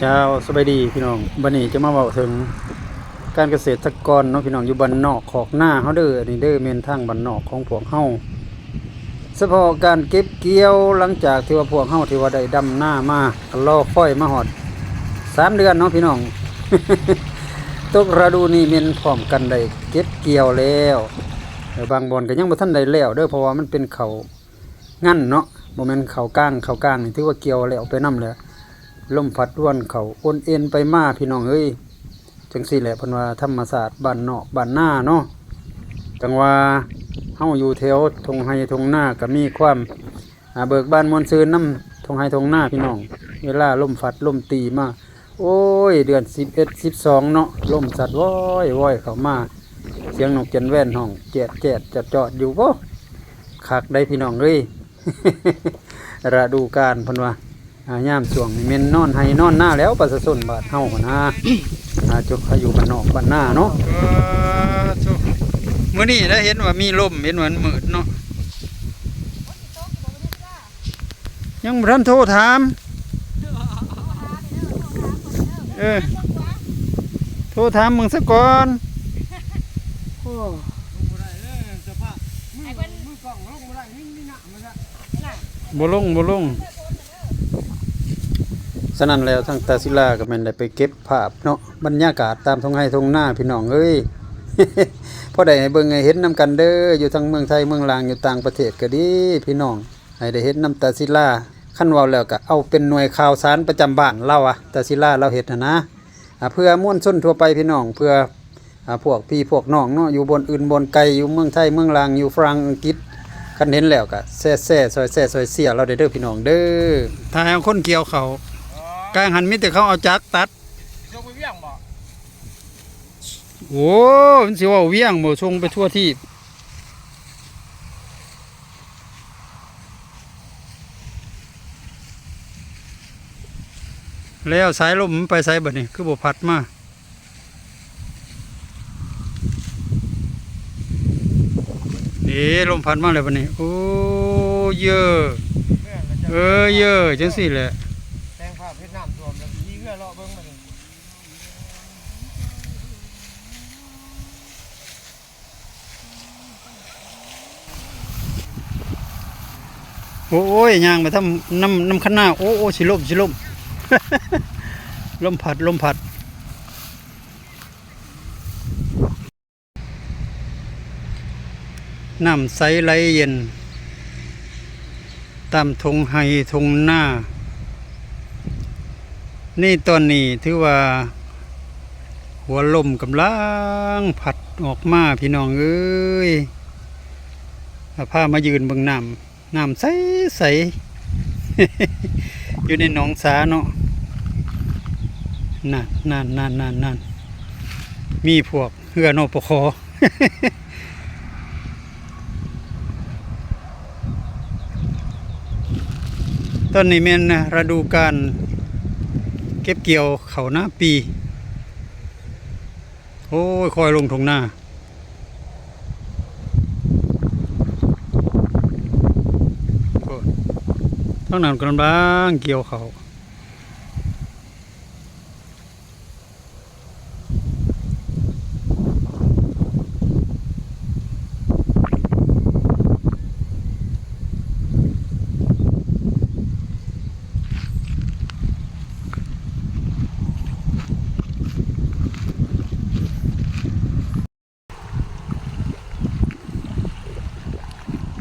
ເຈົ້າ ສະບາຍດີພີ່ນ້ອງ, ບັດນີ້ຈະມາເວົ້າເຖິງການກະເສດຕະກອນເນາະພີ່ນ້ອງ, ຢູ່ບ້ານນອກຄອກນາເຮົາເດີ. ອັນນີ້ເດີແມ່ນທາງບ້ານນອກຂອງພວກເຮົາ, ສະເພາະການເກັບກ່ຽວ ຫຼັງຈາກທີ່ວ່າພວກເຮົາທີ່ວ່າໄດ້ດຳນາມາ ກໍລໍຄອຍມາຮອດສາມເດືອນເນາະພີ່ນ້ອງ. ຕົກລະດູນີ້ແມ່ນພ້ອມກັນໄດ້ເກັບກ່ຽວແລ້ວ, ແຕ່ບາງບ່ອນກໍຍັງບໍ່ທັນໄດ້ແລ້ວເດີ ເພາະວ່າມັນເປັນເຂົ້າ ງັນເນາະ, ບໍ່ແມ່ນເຂົ້າກາງ, ເຂົ້າກາງນີ້ຖືວ່າກ່ຽວແລ້ວໄປນຳແລ້ວ. ລົມພັດຮວນເຂົ້າໂອນເອນໄປມາ ພີ່ນ້ອງເອີຍ. ຈັ່ງຊີ້ແຫຼະ ເພິ່ນວ່າທຳມະຊາດບ້ານນອກບ້ານນາເນາະ. ຈັ່ງວ່າເຮົາຢູ່ແຖວທົ່ງໄຮ່ທົ່ງນາກໍມີຄວາມ ອາ ເບີກບານມ່ວນຊື່ນນຳທົ່ງໄຮ່ທົ່ງນາ ພີ່ນ້ອງ. ເວລາລົມພັດລົມຕີມາ ໂອ້ຍ ເດືອນສິບເອັດ ສິບສອງເນາະ, ລົມຊັດວອຍໆເຂົ້າມາ, ສຽງນົກແຈນແວ່ນຮ້ອງແຈດໆຈອດໆຢູ່. ໂອ້ ຄັກໄດ໋ພີ່ນ້ອງເອີຍ. ລະດູການເພິ່ນວ່າ ອາ ຍາມຊ່ວງນີ້ແມ່ນນອນໄຮ່ນອນນາແລ້ວ ປະຊາຊົນບ້ານເຮົາຫັ້ນນາ. ອາ ຈຸກເຮົາຢູ່ບ້ານນອກບ້ານນາເນາະ. ເອີ ໂທ້ ມື້ນີ້ໄດ້ເຫັນວ່າມີລົມ, ເຫັນວ່າມັນມືດເນາະ. ຍັງບໍ່ທັນໂທຖາມ. ເອີ ໂທຖາມເບິ່ງຊະກ່ອນ. ໂອ້ ບໍ່ລົງ ບໍ່ລົງ. ສະນັ້ນແລ້ວ ທາງຕາສິລາກໍແມ່ນໄດ້ໄປເກັບພາບເນາະ, ບັນຍາກາດຕາມທົ່ງໄຮ່ທົ່ງນາ ພີ່ນ້ອງເອີຍ. ພໍໄດ້ໃຫ້ເບິ່ງໃຫ້ເຫັນນຳກັນເດີ, ຢູ່ທັງເມືອງໄທເມືອງລາງ ຢູ່ຕ່າງປະເທດກໍດີ ພີ່ນ້ອງ. ໃຫ້ໄດ້ເຫັນນຳຕາສິລາ. ຄັນເວົ້າແລ້ວກໍເອົາເປັນໜ່ວຍຂ່າວສານປະຈຳບ້ານລາວອະ, ຕາສິລາລາວເຮັດຫັ້ນນາ. ອາ ເພື່ອມວນຊົນທົ່ວໄປ ພີ່ນ້ອງ, ເພື່ອ ອາ ພວກພີ່ພວກນ້ອງເນາະ, ຢູ່ບ່ອນອື່ນບ່ອນໄກ, ຢູ່ເມືອງໄທເມືອງລາງ, ຢູ່ຝຣັ່ງ ອັງກິດ, ຄັນເຫັນແລ້ວກໍແຊ ແຊ ຊ່ອຍແຊ ຊ່ອຍເຊຍລາວໄດ້ເດີ ພີ່ນ້ອງເດີ. ຖ້າໃຫ້ຄົນກ່ຽວເຂົ້າ ກາງຫັ້ນມີແຕ່ເຂົາເອົາຈັກຕັດ. ສົ່ງໄປວຽງບໍ່? ໂອ້ ມັນຊິເວົ້າວຽງບໍ່, ສົ່ງໄປທົ່ວທີບ. ແລ້ວສາຍລົມມັນໄປໃສບັດນີ້ ຄືບໍ່ພັດມາ? ເອີ ລົມພັດມາແລ້ວບັດນີ້. ໂອ້ ເຢີ ເອີ ເຢີ ຈັ່ງຊີ້ແຫຼະ. ແຕ່ງພາບເຮັດນ້ຳຖ້ວມແລ້ວຂີ່ເຮືອເລາະເບິ່ງບັດນີ້. ໂອ້ຍ ຍ່າງໄປທຳ ນຳ ນຳຄັນນາ. ໂອ້ ໂອ້ ຊິລົ້ມ ຊິລົ້ມ. ລົມພັດ ລົມພັດ. ນ້ຳໃສໄຫຼເຢັນ ຕາມທົ່ງໄຮ່ທົ່ງນາ. ໃນຕອນນີ້ຖືວ່າຫົວລົມກຳລັງພັດອອກມາ ພີ່ນ້ອງເອີຍ. ພາມາຢືນເບິ່ງນ້ຳ, ນ້ຳໃສໆ ຢູ່ໃນໜອງສາເນາະ. ນັ້ນໆໆໆ ມີພວກເຮືອ ນປຂ. ຕອນນີ້ແມ່ນລະດູການເກັບກ່ຽວເຂົ້ານາປີ. ໂອ້ຍ ຄອຍລົງທົ່ງນາ. ໂອ້ຍ ທາງນັ້ນກຳລັງກ່ຽວເຂົ້າ.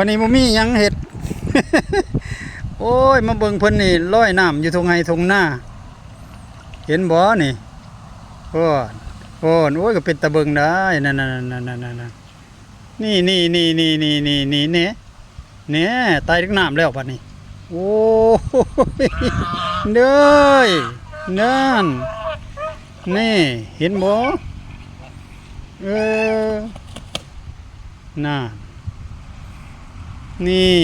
ບັດນີ້ບໍ່ມີຫຍັງເຮັດ. ໂອ້ຍ ມາເບິ່ງເພິ່ນນີ້ລອຍນ້ຳຢູ່ທົ່ງໄຮ່ທົ່ງນາ ເຫັນບໍ່ນີ້? ໂອ້ນ ໂອ້ນ ໂອ້ຍ ກໍເປັນຕາເບິ່ງໄດ໋ ນັ້ນໆໆໆ ນີ້ໆໆໆ ນີ້ໆ ແນ່ ແນ່ ຕາຍເດັກນ້ຳແລ້ວບັດນີ້. ໂອ້ຍ ເດີຍ ນັ້ນ ແນ່ ເຫັນບໍ່? ເອີ ນັ້ນ ນີ້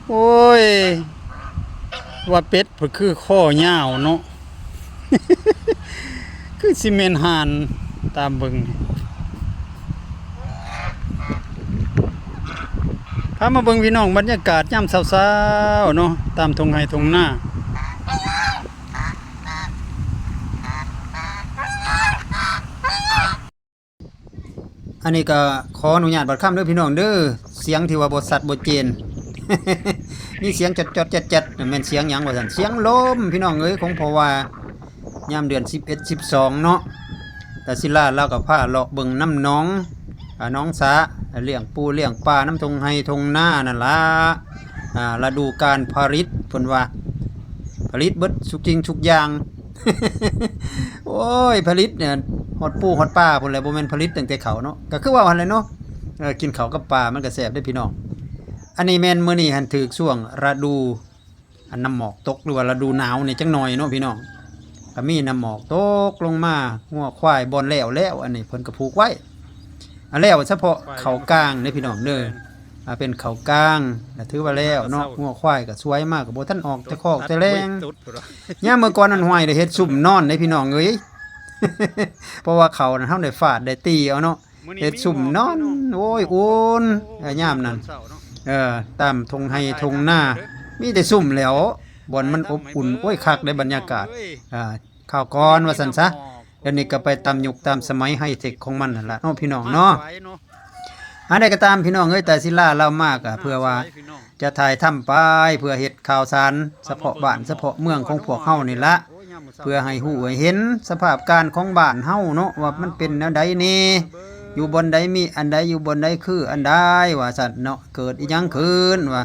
ໂອ້ຍ ວ່າເປັດ ເພິ່ນຄືຄໍຍາວເນາະ ຄືຊິແມ່ນຫ່ານ ຕາມເບິ່ງ. ພາມາເບິ່ງພີ່ນ້ອງ ບັນຍາກາດຍາມເຊົ້າໆເນາະ ຕາມທົ່ງໄຮ່ທົ່ງນາ. ອັນນີ້ກໍຂໍອະນຸຍາດບາດຄຳເດີພີ່ນ້ອງເດີ ສຽງທີ່ວ່າບໍ່ຊັດບໍ່ເຈນ ມີສຽງຈອດໆແຈດໆ ນັ້ນແມ່ນສຽງຫຍັງວ່າຊັ້ນ? ສຽງລົມພີ່ນ້ອງເອີຍ ຄົງເພາະວ່າ ຍາມເດືອນສິບເອັດ ສິບສອງເນາະ ຕາສິລາລາວກໍພາເລາະເບິ່ງນຳໜອງ ອາ ໜອງສາ ລ້ຽງປູລ້ຽງປານຳທົ່ງໄຮ່ທົ່ງນານັ້ນລະ ອາ ລະດູການຜະລິດ ເພິ່ນວ່າ ຜະລິດເບິດທຸກສິ່ງທຸກຢ່າງ ໂອ້ຍ ຜະລິດເນຍ ຮອດປູຮອດປາພຸ້ນແຫຼະ ບໍ່ແມ່ນຜະລິດຕັ້ງແຕ່ເຂົ້າເນາະ ກໍຄືເວົ້າຫັ້ນແຫຼະເນາະ ເອີ ກິນເຂົ້າກັບປາມັນກໍແຊບເດ້ພີ່ນ້ອງ. ອັນນີ້ແມ່ນມື້ນີ້ຫັ້ນຖືກຊ່ວງລະດູ ອັນນ້ຳหมอกตก ຫຼືວ່າລະດູໜາວນີ້ຈັກໜ່ອຍເນາະພີ່ນ້ອງ ກໍມີນ້ຳหมอกຕົກລົງມາ ງົວຄວາຍບ່ອນແລ້ວແລ້ວ ອັນນີ້ເພິ່ນກໍຜູກໄວ້ ອາ ແລ້ວສະເພາະເຂົ້າກ້າງເດ້ພີ່ນ້ອງເດີ ອາ ເປັນເຂົ້າກ້າງ ກໍຖືວ່າແລ້ວເນາະ ງົວຄວາຍກໍສວຍມາ ກໍບໍ່ທັນອອກແຕ່ຄອກແຕ່ແລງ ຍາມເມື່ອກ່ອນນັ້ນ ຫ້ວຍ ໄດ້ເຮັດຊຸມນອນເດ້ພີ່ນ້ອງເອີຍ ເພາະວ່າເຂົ້ານັ້ນເຮົາໄດ້ຟາດໄດ້ຕີເອົາເນາະ ເຮັດຊຸມນອນ ໂອ້ຍ ອຸ່ນ ເອີ ຍາມນັ້ນ ເອີ ຕາມທົ່ງໄຮ່ທົ່ງນາ ມີແຕ່ຊຸມແຫຼ້ວ ບ່ອນມັນອົບອຸ່ນ ໂອ້ຍ ຄັກເດ້ບັນຍາກາດ ອາ ຄາວກ່ອນວ່າຊັ້ນຊະ ດຽວນີ້ກໍໄປຕາມຍຸກຕາມສະໄໝໄຮເທັກຂອງມັນຫັ້ນລະເນາະ ພີ່ນ້ອງເນາະ. ອັນໃດກໍຕາມພີ່ນ້ອງເອີຍ ຕາສິລາລາວມາກໍເພື່ອວ່າຈະຖ່າຍທຳໄປ ເພື່ອເຮັດຂ່າວສານສະເພາະບ້ານສະເພາະເມືອງຂອງພວກເຮົານີ້ລະ ເພື່ອໃຫ້ຮູ້ໃຫ້ເຫັນສະພາບການຂອງບ້ານເຮົາເນາະ ວ່າມັນເປັນແນວໃດແດ່ ຢູ່ບ່ອນໃດມີອັນໃດ ຢູ່ບ່ອນໃດຄືອັນໃດ ວ່າຊັ້ນເນາະ ເກີດອີ່ຫຍັງຂຶ້ນວ່າ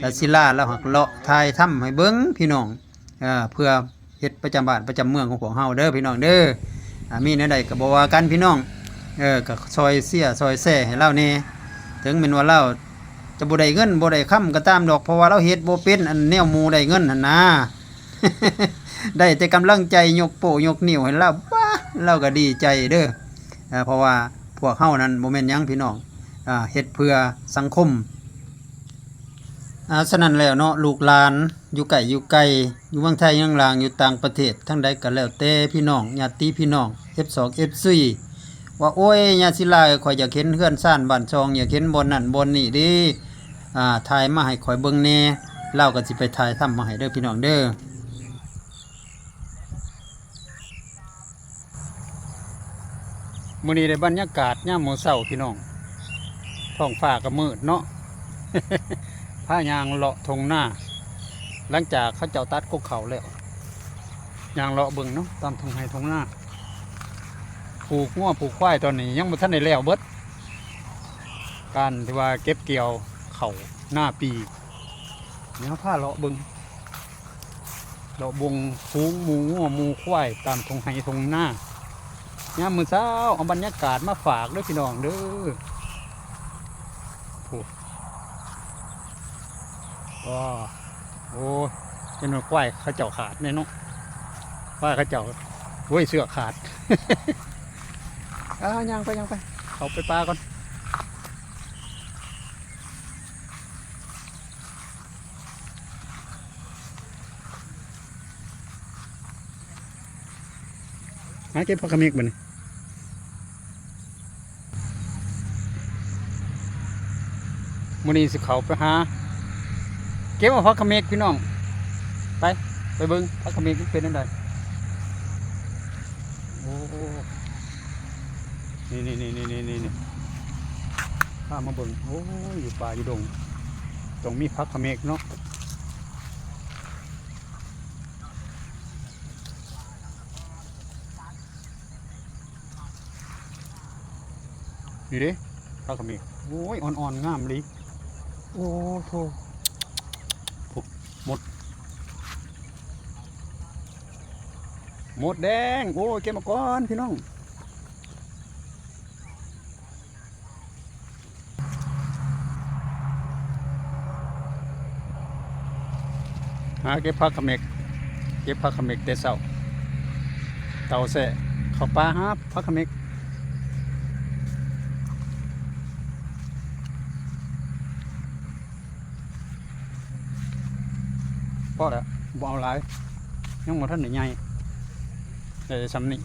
ຕາສິລາລາວຫາກເລາະຖ່າຍທຳໃຫ້ເບິ່ງພີ່ນ້ອງ ເອີ ເພື່ອເຮັດປະຈຳບ້ານປະຈຳເມືອງຂອງພວກເຮົາເດີພີ່ນ້ອງເດີ ອາ ມີແນວໃດກໍບໍ່ວ່າກັນພີ່ນ້ອງ ເອີ ກໍຊ່ອຍເຊຍຊ່ອຍແຊໃຫ້ລາວແດ່ ເຖິງແມ່ນວ່າລາວຈະບໍ່ໄດ້ເງິນບໍ່ໄດ້ຄຳກໍຕາມດອກ ເພາະວ່າລາວເຮັດບໍ່ເປັນ ອັນແນວໝູ່ໄດ້ເງິນຫັ້ນນາ ໄດ້ແຕ່ກຳລັງໃຈ ຍົກໂປ້ຍົກນິ້ວໃຫ້ລາວ ບາ ລາວກໍດີໃຈເດີ ເອີ ເພາະວ່າພວກເຮົານັ້ນບໍ່ແມ່ນຫຍັງພີ່ນ້ອງ ອາ ເຮັດເພື່ອສັງຄົມ ອາ ສະນັ້ນແລ້ວເນາະ ລູກຫຼານຢູ່ໃກ້ຢູ່ໄກ ຢູ່ເມືອງໄທເມືອງລາວ ຢູ່ຕ່າງປະເທດ ທາງໃດກໍແລ້ວແຕ່ພີ່ນ້ອງ ຍາດຕິພີ່ນ້ອງ ເອັຟສອງ ເອັຟຊີ ວ່າ ໂອ້ຍ ຍາສິລາເອີຍ ຂ້ອຍຢາກເຫັນເຮືອນຊານບ້ານຊ່ອງ ຢາກເຫັນບ່ອນນັ້ນບ່ອນນີ້ເດ້ ອາ ຖ່າຍມາໃຫ້ຂ້ອຍເບິ່ງແດ່ ລາວກໍຊິໄປຖ່າຍທຳມາໃຫ້ເດີພີ່ນ້ອງເດີ. ມື້ນີ້ໄດ້ບັນຍາກາດຍາມມື້ເຊົ້າພີ່ນ້ອງ ທ້ອງຟ້າກໍມືດເນາະ ພາຍ່າງເລາະທົ່ງນາ ຫຼັງຈາກເຂົາເຈົ້າຕັດກົກເຂົ້າແລ້ວ ຍ່າງເລາະເບິ່ງເນາະ ຕາມທົ່ງໄຮ່ທົ່ງນາ ຜູກງົວຜູກຄວາຍ ຕອນນີ້ຍັງບໍ່ທັນໄດ້ແລ້ວເບິດ ການທີ່ວ່າເກັບກ່ຽວເຂົ້ານາປີ ດຽວພາເລາະເບິ່ງ ເລາະເບິ່ງຝູງໝູງົວໝູຄວາຍຕາມທົ່ງໄຮ່ທົ່ງນາ ຍາມມື້ເຊົ້າ ເອົາບັນຍາກາດມາຝາກເດີພີ່ນ້ອງເດີ ໂອ້ ໂອ້ຍ ເຫັນວ່າຄວາຍເຂົາເຈົ້າຂາດແນ່ເນາະ ຄວາຍເຂົາເຈົ້າ ໂອ້ຍ ເຊືອກຂາດ ອ່າ ຍ່າງໄປ ຍ່າງໄປ ເຂົ້າໄປປ່າກ່ອນ. ມາເກັບຜັກຂະເໝກບັດນີ້ ມື້ນີ້ຊິເຂົ້າໄປຫາເກັບເອົາຜັກຂະເໝກພີ່ນ້ອງ ໄປ ໄປເບິ່ງຜັກຂະເໝກມັນເປັນຈັ່ງໃດ ໂອ້ ນີ້ໆໆໆ ພາມາເບິ່ງ ໂອ້ຍ ຢູ່ປ່າຢູ່ດົງ ຕ້ອງມີຜັກຂະເໝກເນາະ ນີ້ເດ້ ຜັກຂະເໝກ ໂອ້ຍ ອ່ອນໆ ງາມອີ່ຫຼີ ໂອ້ໂທ້ ໂອ້ ມົດ ມົດແດງ ໂອ້ຍ ເກັບມາກ່ອນພີ່ນ້ອງ ຫາເກັບຜັກຂະເໝກ ເກັບຜັກຂະເໝກແຕ່ເຊົ້າ ເຕົາແຊະ ເຂົ້າປ່າຫາຜັກຂະເໝກ ພໍແລ້ວ ບໍ່ເອົາຫຼາຍ ຍັງບໍ່ທັນໄດ້ໃຫຍ່ ໄດ້ສ່ຳນີ້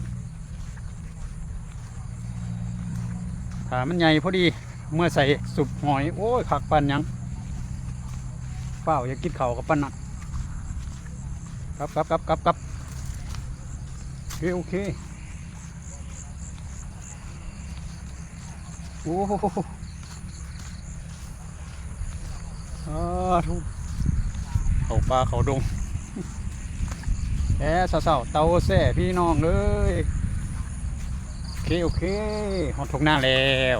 ຖ້າມັນໃຫຍ່ພໍດີ ເມືອໃສ່ຊຸບຫອຍ ໂອ້ຍ ຄັກປານຫຍັງ ຟ້າວ ຢາກກິນເຂົ້າກັບປານນັ້ນ. ກັບ ກັບ ກັບ ກັບ ກັບ ໂອເຄ ໂອເຄ. ໂອ້ໂຫ ອາ ທຸ ເຂົ້າປ່າເຂົ້າດົງ ແຕ່ເຊົ້າໆ ເຕົາແຊ່ພີ່ນ້ອງເອີຍ. ໂອເຄ ໂອເຄ ຮອດທົ່ງນາແລ້ວ.